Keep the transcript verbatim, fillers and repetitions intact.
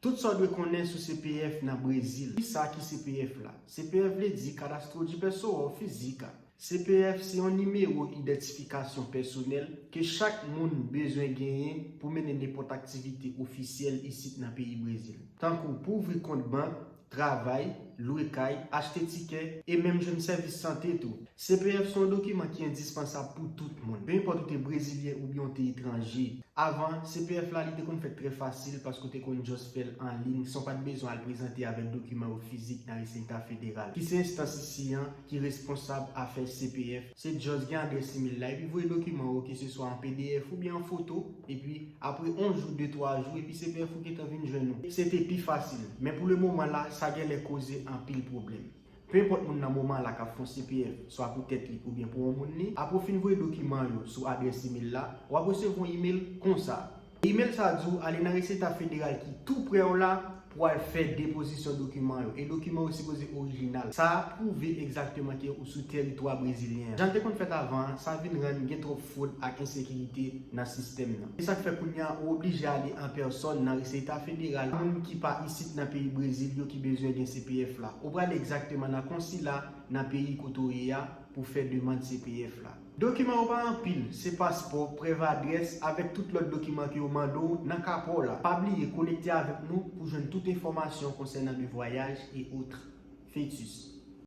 Tout sa w dwe konnen sou C P F nan Brezil. Kisa ki C P F la? C P F vle di Cadastro de Pessoa Física. C P F se yon nimewo idantifikasyon pèsonèl ke chak moun bezwen genyen pou mennen nenpòt aktivite ofisyèl isit nan peyi Brezil, tankou pou ouvri kont bank, travay, lwe kay, achte tikè, e menm jwenn sèvis sante tou. C P F se yon dokiman ki endispansab pou tout moun, pe enpòt ou te brezilyen oubyen ou te etranje. Avan, C P F la, li te konn fèt trè fasil paske ou te konn just fè l an liy san w pa t bezwen al prezante avèk dokiman yo fizik nan Resenta Federal, ki se enstans isi an ki responsab afè C P F. Se just gen adrès imèl la epi voye dokiman yo, keseswa an P D F oubyen an foto, epi apre yon jou, de, twa jou, epi C P F ou gentan vin jwenn ou. Se te pi fasil. Men pou le moman la, sa genlè koze anpil pwoblèm. Pe enpòt moun nan moman la k ap fè yon C P F, swa pou tèt li oubyen pou yon moun li, apre w fin voye dokiman yo sou adrès imèl la, w ap resevwa yon imèl konsa. Imèl sa di w ale nan Resenta Federal ki tou prè w la pou w al fè depozisyon dokiman yo. E dokiman yo sipoze orijinal. Sa a pwouve egzakteman ke ou sou tèritwa brezilyen an. Jan l te konn fèt avan an, sa vin rann gen twòp fwod ak ensekirite nan sistèm nan. Se sa k fè kounye a ou oblije ale an pèsòn nan Resenta Federal, moun ki pa isit nan peyi Brezil yo ki bezwen gen C P F la. Ou prale egzakteman nan konsila nan peyi kote w ye a pou fè demann C P F la. Dokiman yo pa anpil, se paspò, prèv adrès, avèk tout lòt dokiman ke yo mande w nan ka pa w la. Pa bliye konekte avèk nou pou jwenn tout enfòmasyon konsènan de vwayaj e otre. Fetis.